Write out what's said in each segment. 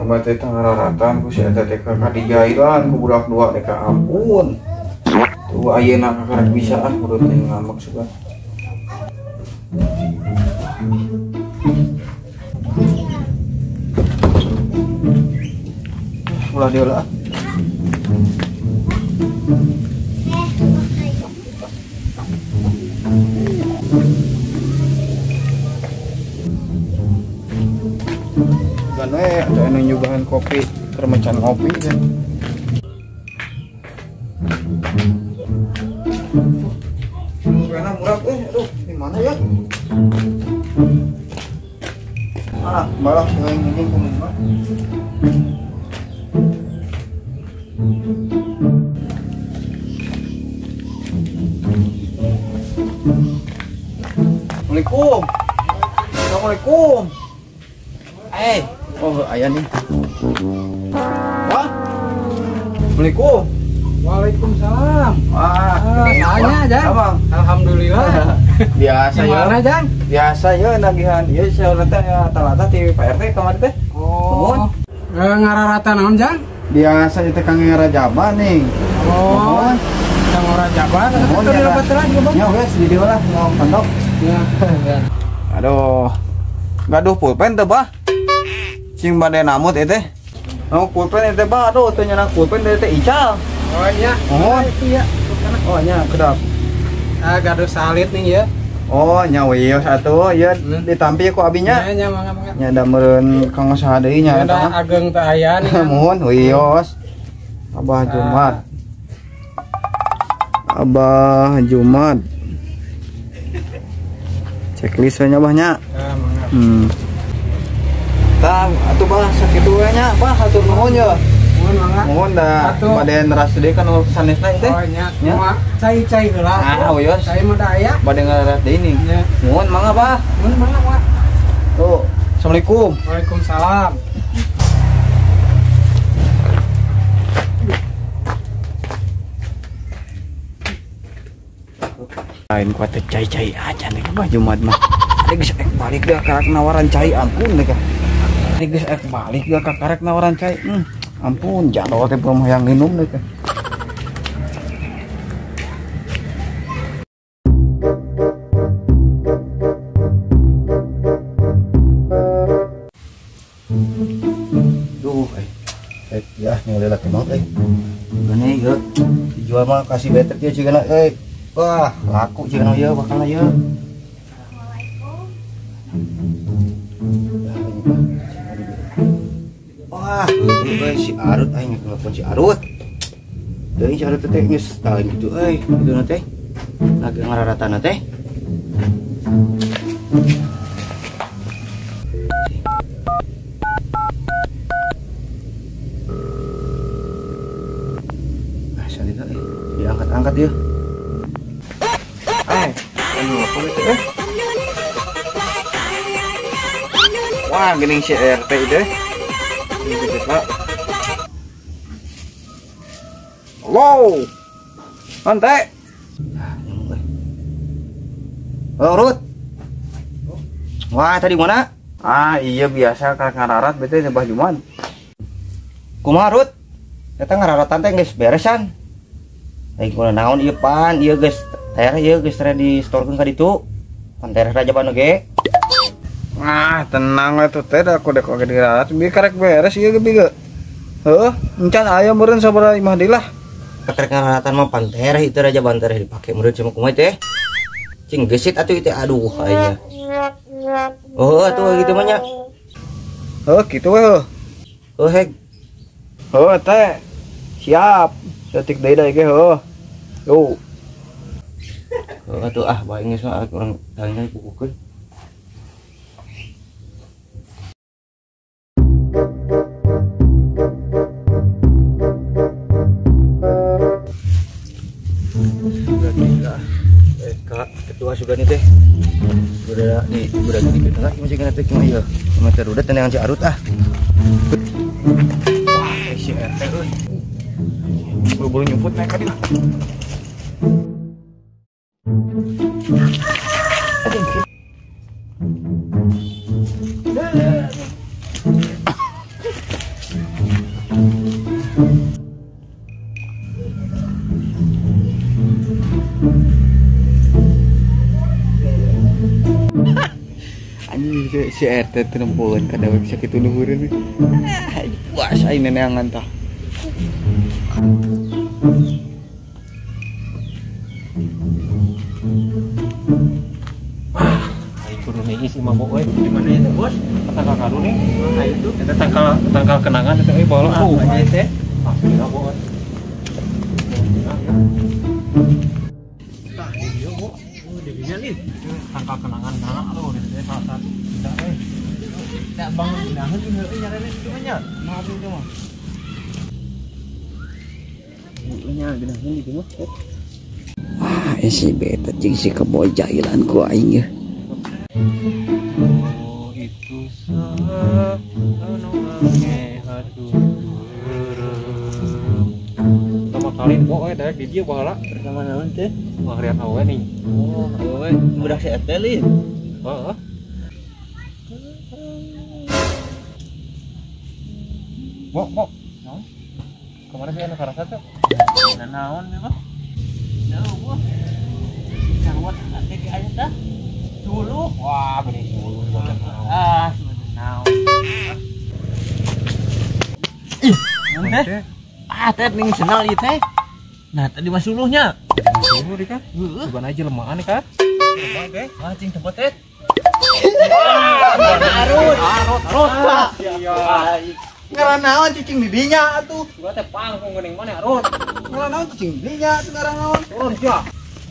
Kamari teh ngararatan ku si eta teh ka dijailan ku budak dua teh ka ampun. Tuh ayeuna kakarek bisa ah kudu teh ngambek suka. Ulah dia lah. Gan we ada anu nyugahan kopi, termecan ngopi kan. Karena murah aduh, di mana ya? Ah, malah ngomong ngomong. Assalamualaikum. Assalamualaikum. Oh ayah nih. Wah. Assalamualaikum. Waalaikumsalam. Wah, tanya Jang. Abang. Alhamdulillah. Biasa ya. Gimana Jang? Biasa ya nagihan. Ieu saurna teh rata-rata ti Pak RT kamari teh. Oh. Ngararata naon Jang? Biasa ieu teh kang ngarajaba nih. Oh. Kang ngarajaba. Mohon ya. Ya wes di dieu lah ngomong pondok. Ya. Aduh. Gaduh pulpen teh bah. Cing bade namut ieu teh. Oh pulpen ieu teh bah, aduh teu nyenak pulpen teh teh ical. Oh iya. Oh itu ya. Oh nya kedap. Ah gaduh salit nih ya. Oh nya wios atuh ieu ditampi ku abinya. Nya nya mangga mangga. Nya da meureun kanggo saha deui nya eta mah. Ageng teh aya nih. Muhun wios. Abah Jumat. Abah Jumat. Checklist we nya bah nya. Ya mangga. Tah atuh bah sakitu we nya bah hatur nuhun ye. Muhun mangga. Muhun da bade neras deui kan sanesna teh. Oh nya. Cuma cai-cai heula. Ah wios. Cai mah da aya. Bade ngarat deui nih. Muhun mangga bah. Muhun mangga mangga. Tuh. Assalamualaikum. Waalaikumsalam. Lain kuat cai-cai aja nih bah Jumat mah. Ada geus ek balik dah karek nawaran cai ampun deh kah. Ada geus ek balik dah karek nawaran cai. Ampun jadol teh belum hayang minum deh kah. Duh, ya nyoleh lagi maut Gini ya dijual mah kasih better dia juga nak Wah, laku jeung ieu bakal ieu. Assalamualaikum. Wah, euy si Arut aing telepon si Arut. Deui si Arut teh geus lain kitu euy, kitu teh. Lagi ngararatana teh. Ah, salita euy, diangkat-angkat dia. Wah, gini si RT itu. Wow, mantap. Oh, Ruth. Wah, tadi mana? Ah, iya biasa karek ngararat bete Bah Jumat. Kumaha, Ruth? Eta ngararatan teh geus beresan. Aing kunaon naon ieu pan, ieu geus tereh ieu geus tereh di-storkeun ka ditu. Pan tereh rajaban oge. Ah, tenang we tuh teh da aku dek oge dirarat bi karek beres ieu ge bi ge. Heuh, encan aya meureun sabaraha imah deui lah. Karek ngararatan mah pan tereh itu rajaban tereh dipake meureun cuma kumaha teh. Cing gesit atuh ieu teh aduh aing. Oh, atuh gitu mah nya. Heuh, kitu we heuh. Heuh heg. Heuh teh. Siap. Detik deui da ge heuh. Yo. Heuh atuh ah bae geus mah urang tanya bukukeun. Kak ketua sudah nih teh. Udah nih, udah gini gitu lah. Masih kena teh cuma iya. Cuma terudat tenang si Arut ah. Wah, si RT euy. Buru-buru nyumput naik ka dieu. Anjing si RT teu nempoeun ka dewek sakitu luhureun. Puas aing neneangan tah. Aing kudu niis imah bo euy. Di mana ieu teh, Bos? Tangkal kadu nih. Nah, itu eta tangkal kenangan eta euy baheula. Oh, teh. Asli lah bo. Tah di dieu, Bo. Oh, di dinya nih. Tangkal kenangan nah lo di dieu salah satu. Tidak euy. Tidak bangun ginaheun ieu heueuh nyarana kitu mah nya. Maaf itu mah. Nya ginaheun itu mah. Ah, si beta jeung si kebo jahilan ku aing ye. Oh, itu saha anu ngehadurem. Pertama kali bo euy daek di dieu baheula. Pertama naon teh? Ngarian awe nih. Oh, awe budak si RT lin. Heeh. Bo, bo. Naon? Kemarin sih anu karasa teh. Nah, naon memang? Jauh, bo. Sarua teh ge aya tah. Dulu. Wah, bener dulu bocah naon. Ah, naon. Ih, naon teh? Ah, teh ning senal ieu teh. Nah, tadi mah suluhnya. Suluh di kan? Heeh. Bukan aja lemaan kan? Lemaan teh. Ah, cing tempat teh. Arut, arut, arut. Iya. Ngaran naon cicing di dinya atuh. Gua teh pangkung geuning mana arut. Ngaran naon cicing di dinya atuh ngaran naon. Turun sia.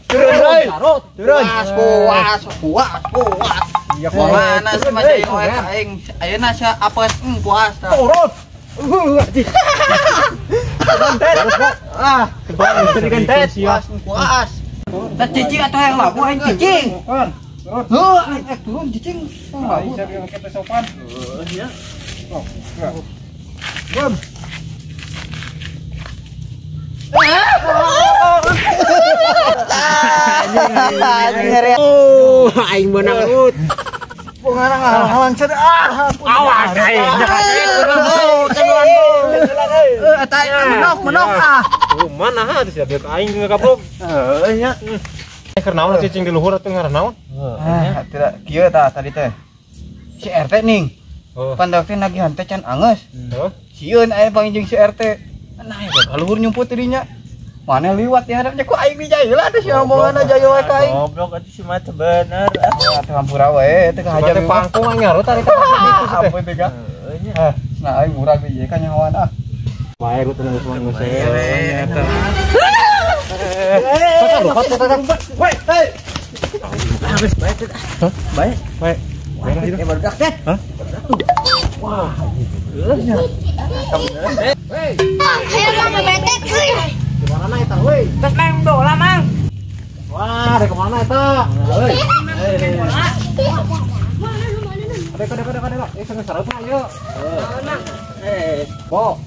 Turun euy. Arut. Turun. Puas, puas, puas, puas. Iya, mana sih mah jadi oe aing. Ayeuna sia apes puas tah. Turun. Anjing. Ah, puas, puas. Tah cicing atuh yang labu aing cicing. Turun. Heuh, aing turun cicing. Labu. Aing sia make teh sopan. Heuh, nya. Oh, turun. Oh, aing beunang rut. Pengarang halang cer ah. Awas aing. Eta menok menok ah. Oh, mana ha teh sia ka aing ngagablok. Heuh nya. Keur naon cicing di luhur atuh ngaran naon? Ah, tidak kieu tah tadi teh. Si RT ning. Pandak teh nagihan teh can angeus. Heeh. Sieun aya pangjing si RT. Nah, ka luhur nyumput dirinya. Mana liwat di hadapnya ku aing dijahil atuh si omongan aja we ka aing. Goblok atuh si mah teu bener. Atuh hampura we teh kahaja teh pangkung aing ngarut ari teh. Ampun teh ka. Nah aing murah ge ka nyahoan ah. Bae rut geus mah geus. Woi, hei. Geus bae teh. Bae. Bae. Eh barudak teh. Hah? Wah. Heuh nya. Hei. Ayo Mang bebetek euy. Kemana eta euy? Terus main bola, Mang. Wah, ada kemana eta? Euy. Ada ada ada ada. Eh, sampe sareup ayo. Mang. Eh, Bo.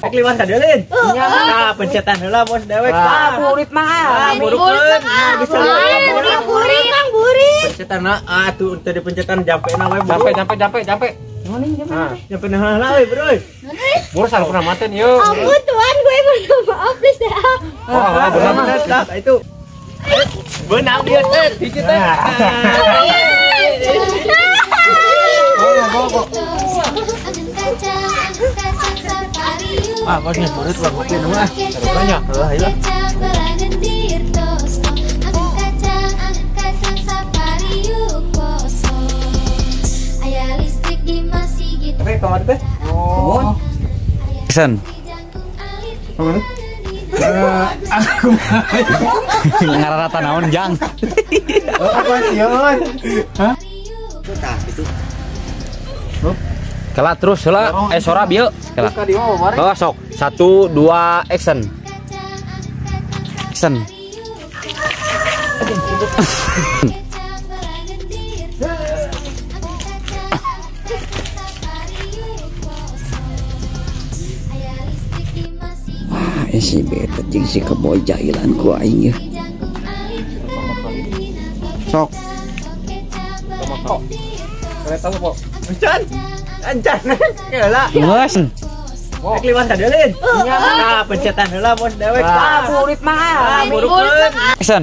Rek liwat ka dieu lin. Nah, pencetan heula bos dewek. Ah, burit Mang ah. Burukeun. Nah, bisa Burit, burit, Mang, burit. Pencetan ah atuh teu dipencetan jampena we. Jampe jampe jampe jampe. Jampe heula we, Bro. Buru sareupna maten yeuh. Ampun tuan, gue minta maaf please deh. Oh, beunang bener tah itu. Beunang dia teh, hiji teh. Ah, bos geus burit lah kopi nu ah. Banyak. Heuh, ayo. Oke, kamar teh. Oh. Action. Aku ngararata naon jang. Apa sieun? Hah? Tah gitu. Kela terus heula eh sora bieu. Kela. Oh sok. 1 2 action. Action. Wah, si beta jeung si kebo jahilan ku aing ye. Sok. Kereta lu, Po. Ancan. Ancan. Heula. Geus. Rek liwat ka dieu lin. Nah, pencetan heula bos dewek. Ah, burit Mang ah. Burukeun. Action.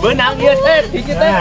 Beunang ieu teh hiji teh.